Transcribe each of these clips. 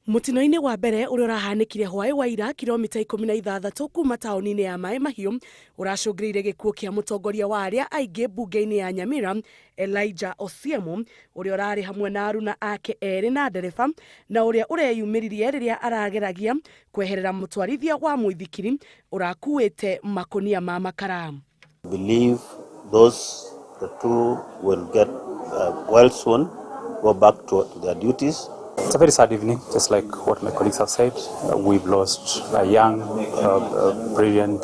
Mũtino-inĩ wa mbere ũrĩa ũrahanĩkire hwaĩ wa ira kilomita 16 kuma taũni-inĩ ya Maĩ Mahiũ ũracũngĩrĩire gĩkuũ kĩa mũtongoria wa arĩa aingĩ mbunge-inĩ ya Nyamira Elijah Osiemo ũrĩa ũrarĩ hamwe na aruna ake erĩ na ndereba na ũrĩa ũreyumĩririe rĩrĩa arageragia kweherera mũtwarithia wa mũithikiri ũrakuĩte makũnia ma makara. Believe those the two will get well soon, go back to their duties. It's a very sad evening, just like what my colleagues have said. We've lost a young, brilliant,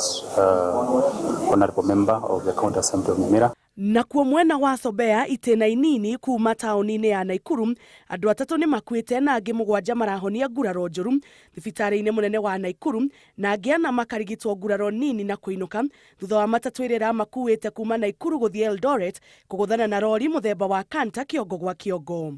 honorable member of the County Assembly of Nyamira. Nakuo mwena wa Sobea itĩna inini kuma taũni-inĩ ya Naikuru andũ atatũ nĩ makuĩte na angĩ mũgwanja marahonia nguraro njũru thibitarĩ-inĩ mũnene wa Naikuru na angĩ ana makarigitwo nguraro nini na kũinũka thutha wa matatũ ĩrĩa ĩramakuĩte kuma Naikuru gũthiĩ Eldoret kũgũthana na rori mũthemba wa Canter kĩongo gwa kĩongo.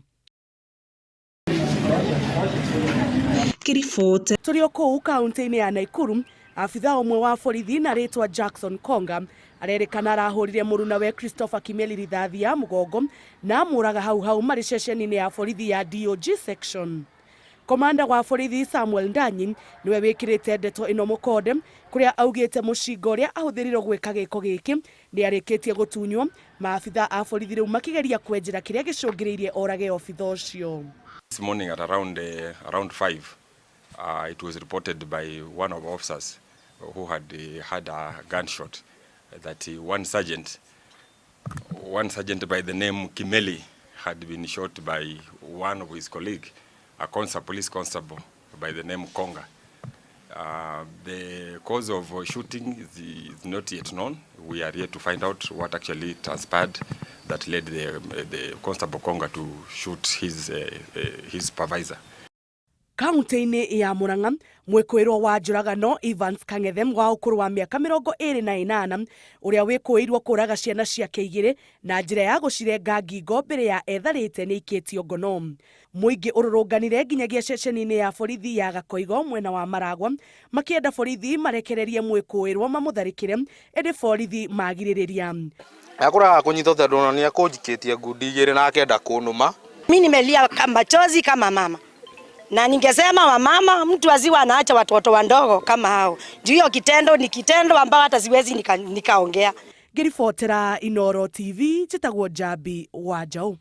Tũrĩ o kũu kaunti-inĩ ya Naikuru abitha ũmwe wa borithi na rĩtwa Jackson Konga arerĩkana arahũrire mũrunawe Christopher Kimeli rithathi ya mũgongo na amũraga hau hau marĩ ceceni-inĩ ya borithi ya DOG section. Komanda wa borithi Samuel Ndanyi niwe wĩkĩrĩte ndeto ĩno mũkonde kũrĩa augĩte mũcinga ũrĩa ahũthĩrirwo gwĩka gĩko gĩkĩ nĩ arĩkĩtie gũtunywo maabitha a borithi rĩu makĩgeria kwenjera kĩrĩa gĩcũngĩrĩirie orage obitha ũcio. This morning at around 5, it was reported by one of our officers who had had a gunshot that one sergeant by the name Kimeli had been shot by one of his colleague, a constable, police constable by the name Konga. The cause of shooting is not yet known. We are yet to find out what actually transpired that led the Constable Konga to shoot his supervisor. Kaunti-inĩ ya Murang'a mwĩkũĩrwo wa njũragano Evans Kang'ethe wa ũkũrũ wa mĩaka 28 ũrĩa wĩkũĩirwo kũraga ciana ciake igĩrĩ na njĩra ya gũcirenga ngingo mbere ya etharĩte nĩ aikĩtio ngono. Mũingĩ ũrũrũnganire nginyagia ceceni-inĩ ya borithi ya Gakoigo mwena wa Maragwa makĩenda borithi marekererie mwĩkũĩrwo mamũtharĩkĩre ĩndĩ borithi magirĩrĩria. Akũraga kũnyitwo tondũ ona nĩ akũnjikĩtie ngundi igĩrĩ na akenda kũnũma. Mi nimelia machozi kama mama na ningesema wamama, mtu aziwa anaacha watoto wandogo kama hao juu hiyo kitendo ni kitendo ambao hata siwezi nikaongea. Ngĩribotera Inooro TV njĩtagwo Njambi wa Njaũ.